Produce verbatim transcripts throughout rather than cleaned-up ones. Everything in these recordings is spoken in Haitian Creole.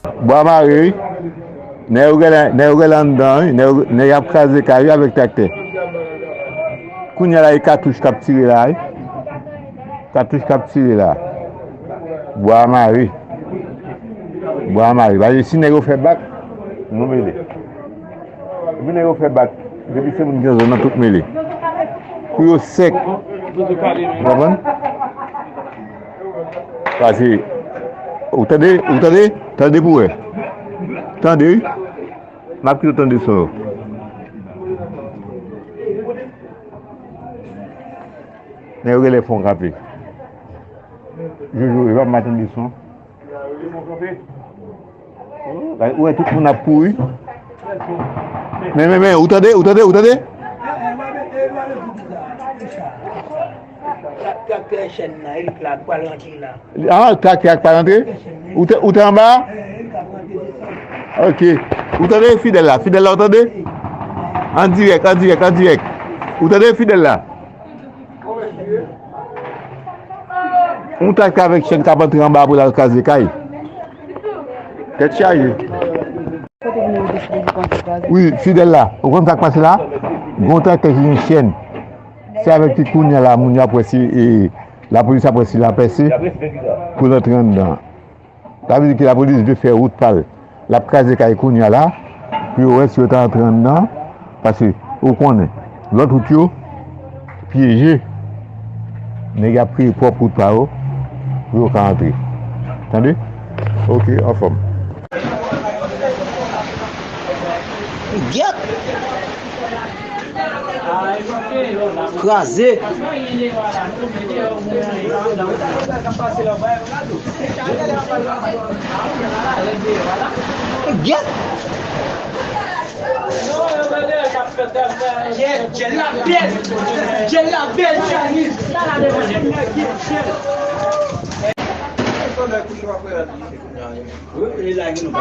Bwa mare, wi. Nèg yo genlè, nèg yo genlè anndan, wi. Nèg yo, nèg y ap kraze kay, wi, avèk traktè. Kounye a la, e katouch k ap tire la, wi. Katouch k ap tire la. Bwa mare. Bwa mare. Paske si nèg yo fè bak, nou mele. Epi nèg yo fè bak, depi se moun ki nan zòn nan, tout mele. Kou yo sèk. Ou konprann? Paske, ou tande, ou tande? Tande pou wè. Tande, wi. M ap kite w tande son yo. Nèg yo genlè fè yon kanpe. Jojo, e pa m pa tande son. Ou wè tout moun ap kouri. Men, men, men, ou tande, ou tande, ou tande? Traktè chèn nan, Erik la, pral rantre la. Ah, traktè a k pa rantre? Ou te, ou te anba a? Ok. Ou tande Fidèl la? Fidèl la, ou tande? An dirèk, an dirèk, an dirèk. Ou tande Fidèl la? Yon traktè avèk chèn k ap antre anba pou l al kraze kay. Tèt chaje. Wi, Fidèl la. Ou konn sa k pase la? Gon traktè ki gen chèn. Se avèk li kounye a la, moun yo ap wè si, e, lapolis ap wè si l a pèse pou l antre anndan. Sa vle di ke lapolis dwe fè wout pa l. L ap kraze kay kounye a la, pou yo wè si yo ta antre anndan, paske ou konnen, lòt wout yo pyeje. Nèg y ap kreye pwòp wout pa yo, pou yo ka antre. Tande? Ok, anfòm. Gyèt! Kraze. Gyèt. Gyèt, gyèt la bèl. Gyèt la bèl, Janis. Wi, li lage nou pa.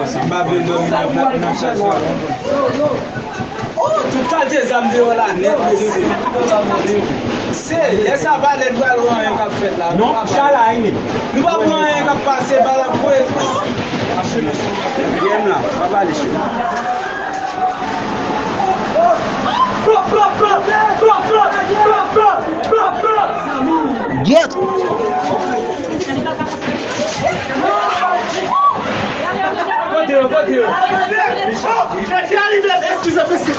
M pa vle dòmi nan, nan chaj la. Oh, tout kalite zam deyò la nèt, mesye. Se, lè sa pa nèt, pral wè anyen k ap fèt la. Non, chay la, wi. Nou pa pran anyen k ap pase, bal ap voye. Byen la, pa pale, chè. Gyèt! Kote yo, kote yo? Eskize, mesye.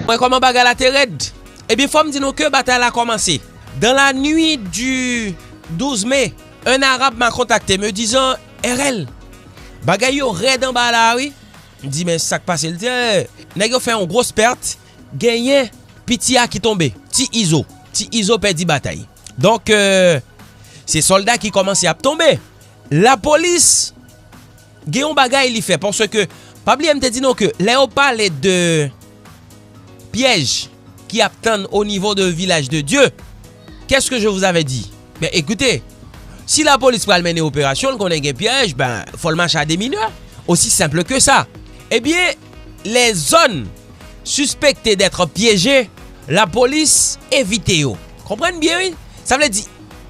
Mwen, kòman bagay la te rèd? Ebyen, fò m di nou ke batay la kòmanse. Dans la nuit du douze mai, un Arabe m'a contacté me disant, R L, bagay yo rèd anba la, wi. M di, men sa k pase? L di, eh, nèg yo fè yon gwòs pèt, genyen piti a ki tonbe, Ti Izo. Ti Izo pèdi batay. Donk, euh, se sòlda ki kòmanse ap tonbe. Lapolis gen yon bagay li fè, paske, pa bliye m te di nou ke lè yo pale de pyèj ki ap tann o nivo de Vilaj de Dye, qu'est-ce que je vous avais dit? Ben, écoutez, si lapolis pral mennen operasyon, l konnen gen pyèj, ben, fò l mache a de minè. Aussi simple que ça. Ebyen, les zones suspectées d'être piégées, lapolis evite yo. Konprann byen, wi. Sa vle di,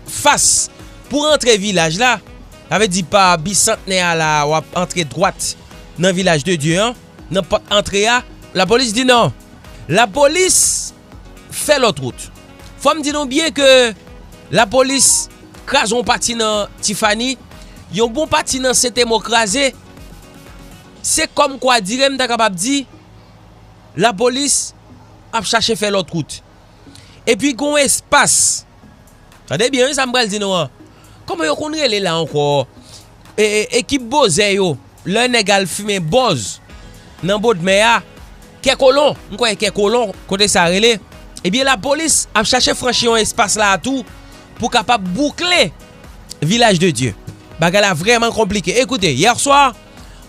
fas pou rantre vilaj la, sa vle di pa Bisantnè a la, w ap antre dwat nan Vilaj de Dye an, nan pòt antre a, lapolis di non. Lapolis fè lòt wout. Fò m di nou byen ke lapolis kraze yon pati nan Tifani, yon bon pati nan Sentemo kraze. Se kòmkwa dire m ta kapab di, lapolis ap chache fè lòt wout. Epi gon espas. Tande byen, wi, sa m pral di nou an. Kòman yo konn rele la ankò? E, e, ekip bozè yo, lè nèg al fimen bòz nan Bodmè a, Kè Kolon, m kwè Kè Kolon, kote sa rele. Ebyen, lapolis ap chache franchi yon espas la a tou pou kapab boukle Vilaj de Dye. Bagay la vrèman konplike. Écoutez, hier soir,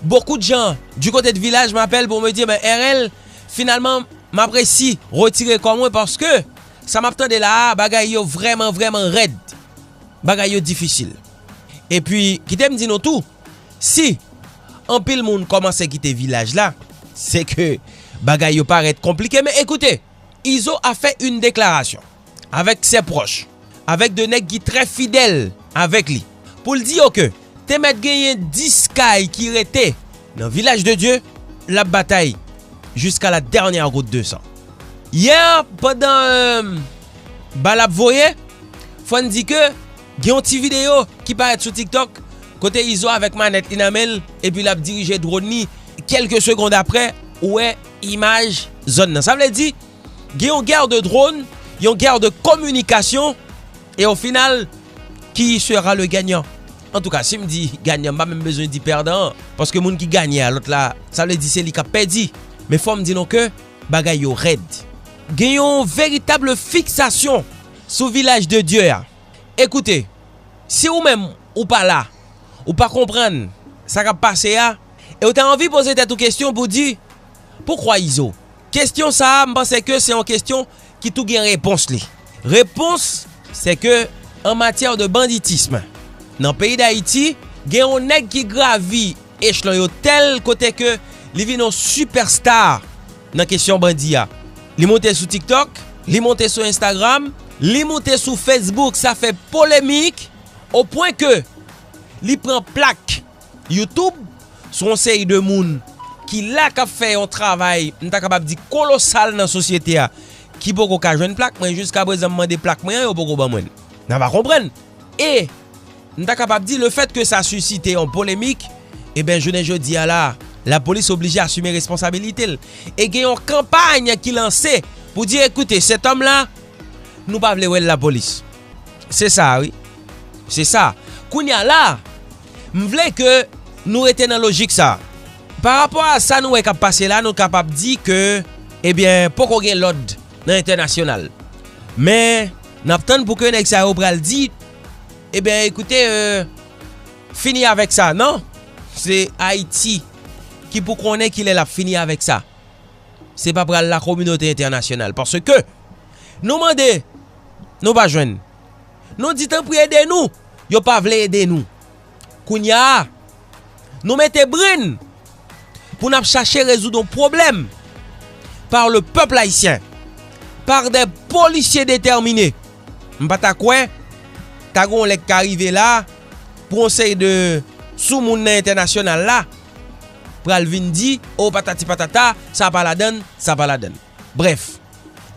beaucoup de gens du côté de Vilaj m apèl pou m di, ben, R L, finalman, m ap resi retire kò mwen paske Sa m ap tande la a, bagay yo vrèman, vrèman rèd. Bagay yo difisil. Epi, kite m di nou tou, si anpil moun kòmanse kite vilaj la, se ke bagay yo parèt konplike. Men ekoute, Izo a fè yon deklarasyon avèk se pwòch, avèk de nèg ki trè fidèl avèk li, pou l di yo ke te mèt genyen dis kay ki rete nan Vilaj de Dye, l ap batay jiska la dènyè gout de san. Yè, pandan euh, bal ap voye, fò n di ke gen yon ti videyo ki parèt sou TikTok, kote Izo avèk manèt li nan men l, epi l ap dirije dwòn li. Kèlke segond apre, ou wè imaj zòn nan. Sa vle di, gen yon gè de dwòn, yon gè de kominikasyon, e o final, qui sera le gagnant? Antouka, si m di ganyan, m pa menm bezwen di pèdan an, paske moun ki ganye a, lòt la, sa vle di se li k ap pèdi. Men fò m di nou ke bagay yo rèd. Gen yon veritab fiksasyon sou Vilaj de Dye a. Ekoute, si ou menm ou pa la, ou pa konprann sa k ap pase a, e ou ta anvi poze tèt ou kesyon pou di, poukwa Izo? Kesyon sa a, m panse ke se yon kesyon ki tou gen repons li. Repons, se ke an matyè de banditism, nan peyi Dayiti, gen yon nèg ki gravi echelon yo tèl kote ke li vin yon sipèsta nan kesyon bandi a. Li monte sou TikTok, li monte sou Instagram, li monte sou Facebook, sa fè polemik, o pwen ke li pran plak YouTube sou yon seri de moun ki la k ap fè yon travay, m ta kapab di, kolosal nan sosyete a, ki poko ka jwenn plak. Mwen, jiska prezan, m mande plak mwen an, yo poko ban mwen l. N a pa konprann. E m ta kapab di, lefèt ke sa sisite yon polemik, ebyen, jounen jodi a la, lapolis oblije asime responsabilite l. E gen yon kanpay ki lanse pou di, ekoute, cet homme là, nou pa vle wè l lapolis. Se sa, wi. Se sa. Kounye a la, m vle ke nou rete nan lojik sa. Pa rapò a sa nou wè k ap pase la, nou kapab di ke, ebyen, poko gen lòd nan entènasyonal. Men, n ap tann pou ke nèg sa yo pral di, ebyen, ekoute, euh, fini avèk sa. Non, se Ayiti ki pou konnen kilè l ap fini avèk sa. Se pa pral lakominote entènasyonal. Paske nou mande, nou pa jwenn. Nou di tanpri ede nou, yo pa vle ede nou. Kounye a, nou mete brenn pou n ap chache rezoud yon pwoblèm par le peuple haïtien, par des policiers déterminés. M pa ta kwè ta gen yon lè k ka rive la pou yon seri de soumoun nan entènasyonal la pral vin di, o patati patata, sa pa ladann, sa pa ladann. Bref,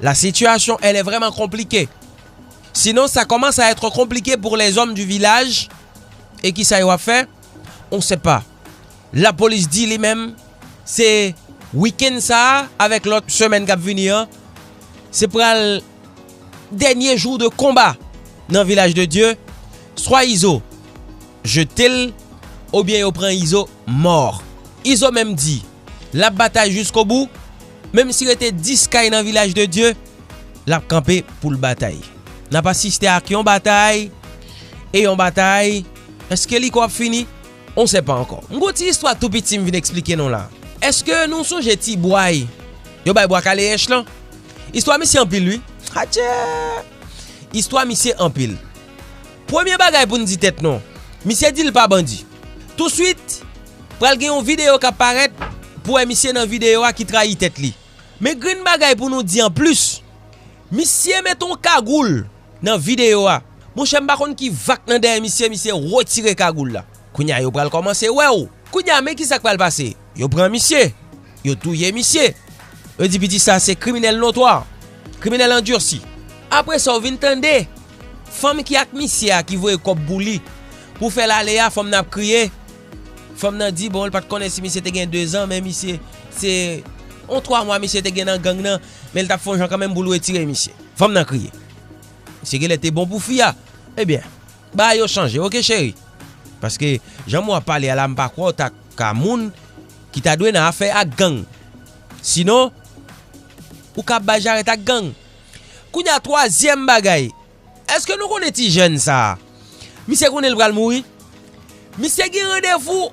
la situation, elle est vraiment compliquée. Sinon, ça commence à être compliqué pour les hommes du village. E kisa yo ap fè? On sait pas. Lapolis di li menm, se wikenn sa a, avèk lòt semèn k ap vini an, se pral dènye jou de konba nan Vilaj de Dye. Swa Izo jete l, oubyen yo pran Izo mò. Izo menm di, l ap batay jiskobou, menm si rete dis kay nan Vilaj de Dye, l ap kanpe pou l batay. N ap asiste ak yon batay, e yon batay, èske li ko ap fini? On sait pas encore. M gon ti istwa tou piti m vin eksplike nou la. Èske nou sonje ti bway yo bay Bwa Kale Ench lan? Istwa misye anpil, wi. Atchè! Istwa misye anpil. Premye bagay pou n di tèt nou, misye di l pa bandi. Touswit, pral gen yon videyo k ap parèt pou wè misye nan videyo a ki trayi tèt li. Men grenn bagay pou nou di anplis, misye mete yon kagoul nan videyo a. Monchè, m pa konn ki vag nan dèyè misye, misye retire kagoul la. Kounye a, yo pral kòmanse wè w. Kounye a, men kisa k pral pase? Yo pran misye, yo touye misye. Yo di piti sa se kriminèl notwa, kriminèl andisi. Apre sa, w vin tande fanm ki ak misye a ki voye kòb pou li, pou fè l ale a, fanm nan ap kriye. Fanm nan di, bon, l pa t konnen si misye te gen dezan, men misye, se yon twa mwa misye te gen nan gang nan, men l t ap fè yon jan kanmenm pou l retire misye. Fanm nan kriye. Misye genlè te bon pou fi a. Ebyen, bagay yo chanje, oke, cheri? Paske, jan w ap pale a la, m pa kwè w ta ka moun ki ta dwe nan afè ak gang. Sinon, ou ka ap bay jarèt ak gang. Kounye a, twazyèm bagay, èske nou konnen ti jèn sa a? Misye konnen l pral mouri. Misye gen randevou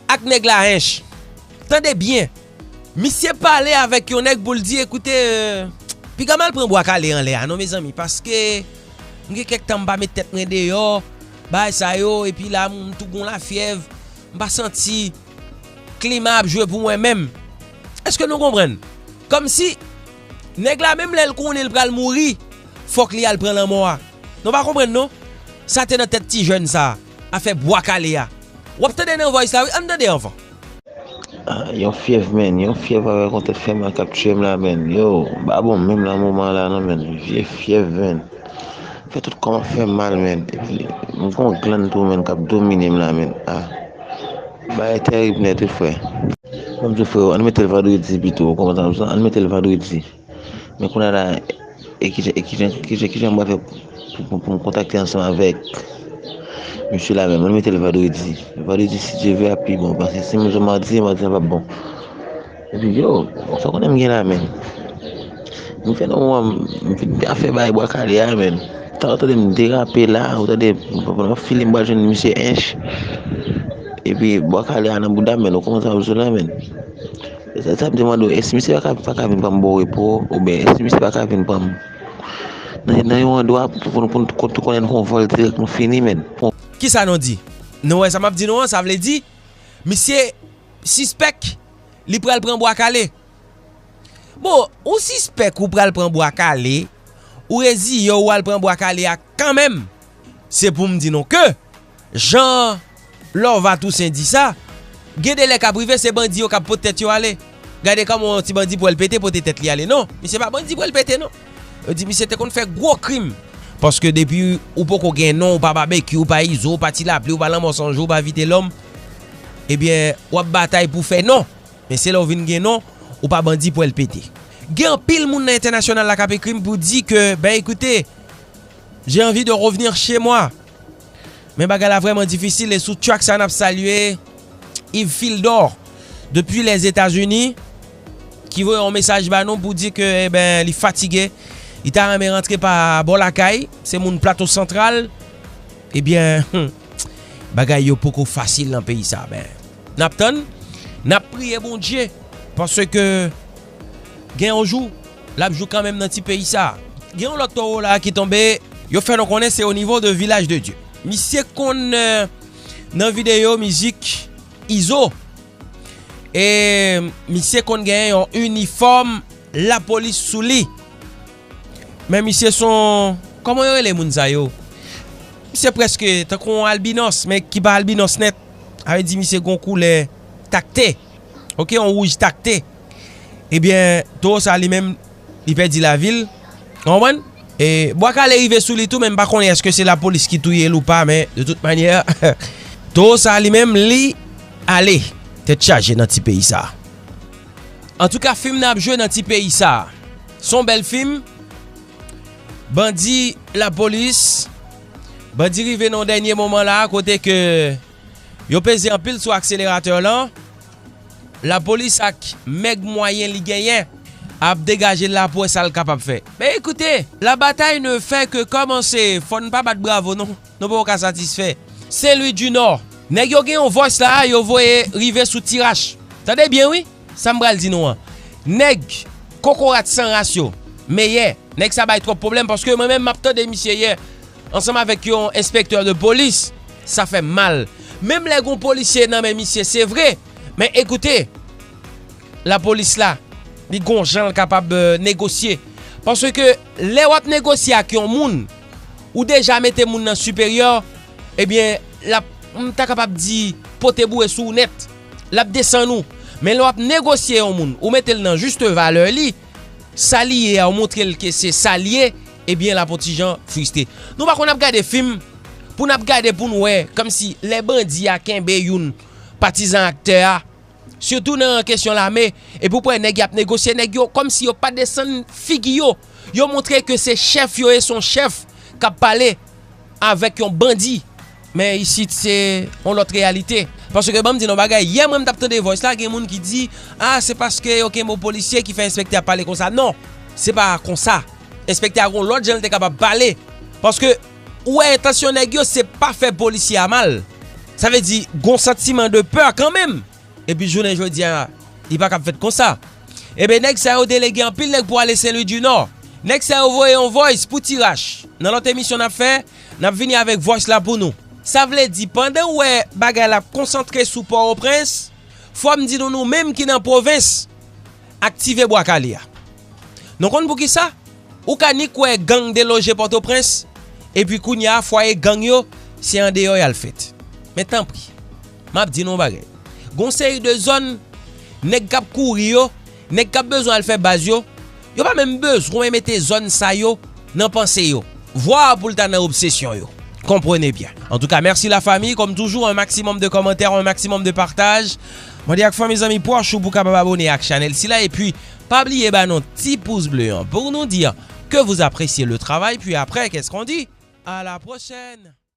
ak nèg la Ench. Tande byen. Misye pale avèk yon nèg pou l di, ekoute, euh, Piga m al pran bwa kale anlè a non, mezanmi, paske m gen kèk tan m pa met tèt mwen deyò, bagay sa yo, epi la, m tou gon lafyèv, m pa santi klima ap jwe pou mwen menm. Èske nou konprann? Kòmsi, nèg la, menm lè l konnen l pral mouri, fòk li al pran lanmò a. Nou pa konprann, non? Sa te nan tèt ti jèn sa a, afè bwa kale a. W ap tande nan voice la, wi, ann tande anvan. Ah, yon fyèv, menn. Yon fyèv avèk yon tèt fè mal k ap tiye m la, menn. Yo, m pa bon menm nan moman la, non, menn. Vye fyèv, menn. Fè tout kò m ap fè m mal, menn. Epi, m gon glann tou, menn, k ap domine m la, menn. Ah. Bagay tèrib nèt, wi, frè. Ban m di w, frè, ann mete l vandredi pito, ou konprann sa m di w? Ann mete l vandredi. Men kounye a la, e kijan, e kijan, kijan, kijan m pral fè pou, pou, pou m kontakte ansanm avèk misye la menm? Ann mete l vandredi. Vandredi, si Dye vle, ap pi bon. Paske si m di w madi, madi a p ap bon. Epi, yo, sa w konnen m gen la, menn. M fè nan moman, m fin ta fè bay bwa kale a, menn. Talè w tande m derape la, ou tande, m ap file m pral jwenn misye Ench. Epi, bwa kale a nan bouda m, menn, ou konprann sa m di w la, menn. Sa, sa ap demande w, èske misye pa ka, pa ka vin pran m bò repo, oubyen èske misye pa ka vin pran m nan, nan yon andwa pou, pou, pou, pou nou tou konnen n gon vòl dirèk nou fini, menn. Pou Kisa nou di? Nou wè sa m ap di nou an, sa vle di, misye sispèk li pral pran bwa kale. Bon, ou sispèk ou pral pran bwa kale, ou reziye w al pran bwa kale a kanmenm. Se pou m di nou ke, jan Lorva Toussaint di sa, gen de lè k ap rive se bandi yo k ap pot tèt yo ale. Gade kòman yon ti bandi pwèl pete pote tèt li ale. Non, misye pa bandi pwèl pete non. Yo di misye te konn fè gwo krim. Paske depi ou poko gen non, ou pa Babekyou, ou pa Izo, ou pa Ti Lapli, ou pa Lanmò San Jou, ou pa Vitelòm, ebyen, w ap batay pou fè non. Men se lè w vin gen non, ou pa bandi pwèl pete. Gen anpil moun nan entènasyonal la k ap ekri m pou di ke, ben, écoutez, j'ai envie de revenir chez moi. Men bagay la vrèman difisil e sou track sa n ap salye Yves Fildor depi Lèzetazini ki voye yon mesaj ba nou pou di ke, eben, li fatige, li ta renmen rantre pa bò lakay, se moun Plato Santral, ebyen, hmm, bagay yo poko fasil nan peyi sa, ben, n ap tann, n ap priye Bondye, paske gen yon jou, l ap jou kanmenm nan ti peyi sa. Gen yon lòt towo la ki tonbe, yo fè nou konnen se o nivo de Vilaj de Dye. Misye konn, eh, nan videyo mizik Izo, e misye konn genyen yon inifòm lapolis sou li. Men misye se yon, kòman yo rele moun sa yo? Misye prèske tankou yon albinos, men ki pa albinos nèt. Sa vle di misye gon koulè takte. Oke, yon wouj takte. Ebyen, towo sa li menm, li pèdi lavi l. Ou konprann? E, bwa kale rive sou li tou, men m pa konnen èske se lapolis ki touye l ou pa, men de tout manyè, towo sa li menm, li ale. Tèt chaje nan ti peyi sa. Antouka, fim nan ap jwe nan ti peyi sa. Se yon bèl fim. Bandi, lapolis, bandi rive nan yon dènye moman la, kote ke yo peze anpil sou akseleratè lan. Lapolis ak mèg mwayen li genyen ap degaje l la pou wè sa l kapab fè. Men ekoute, la bataille ne fait que commencer. Fò n pa bat bravo non. Nou poko ka satisfè. Sen Lwi di Nò. Nèg yo gen yon voice la, yo voye rive sou Tirach. Tande byen wi, sa m pral di nou an. Nèg kokorat san ras yo, meyè. Nèg sa bay twòp pwoblèm paske mwen menm m ap tande misye yè ansanm avèk yon enspektè de polis. Sa fè m mal. Menm lè gon polisye nan men misye, se vre. Men ekoute, lapolis la, li gon jan l kapab, eh, negosye. Paske lè w ap negosye ak yon moun, ou deja mete moun nan siperyè, ebyen, l ap, m ta kapab di, pote boure sou ou nèt. L ap desann ou. Men lè w ap negosye yon moun, ou mete l nan jis valè li, sa li ye a, ou montre l ke se sa l ye, ebyen, l ap yon ti jan fristre. Nou pa konn ap gade fim, pou n ap gade pou n wè, kòmsi lè bandi a kenbe youn, patizan aktè a, sitou nan kesyon lame, epi w wè nèg y ap negosye, nèg yo kòmsi yo pa desann figi yo. Yo montre ke se chèf yo ye, se yon chèf k ap pale avèk yon bandi. Men isit se yon lòt reyalite. Paske ban m di nou bagay, yè mwen m t ap tande voice la, gen moun ki di, ah, se paske yo kenbe yon polisye ki fè enspektè a pale konsa. Non, se pa konsa. Enspektè a gon lòt jan l te kapab pale. Paske ou wè entansyon nèg yo se pa fè polisye a mal. Sa vle di gon santiman de pè kanmenm. Epi jounen jodi a, li pa kab fèt konsa. Ebyen, nèg sa yo delege anpil nèg pou ale Sen Lwi di Nò. Nèg sa yo voye yon voice pou Ti Rach. Nan lòt emisyon n ap fè, n ap vini avèk voice la pou nou. Sa vle di, pandan w wè bagay la ap konsantre sou Pòtoprens, fò m di nou, nou menm ki nan pwovens, aktive Bwa Kale a. Nou konn poukisa? Ou ka nik wè gang deloje Pòtoprens, epi kounye a fwaye gang yo, se andeyò y al fèt. Men tanpri, m ap di nou yon bagay. Gon seri de zòn, nèg k ap kouri yo, nèg k ap bezwen al fè baz yo, yo pa menm bezwen mete zòn sa yo nan panse yo. Vwa pou l ta nan obsesyon yo. Comprenez bien. En tout cas, merci la famille. Comme toujours, un maximum de commentaires, un maximum de partage. Mande ak fanmi, zanmi, pwòch ou pou kapab abone ak chanèl sila. Epi, pa bliye ba nou ti pous ble an pou nou di ke vous appréciez le travail. Puis après, qu'est-ce qu'on dit? À la prochaine!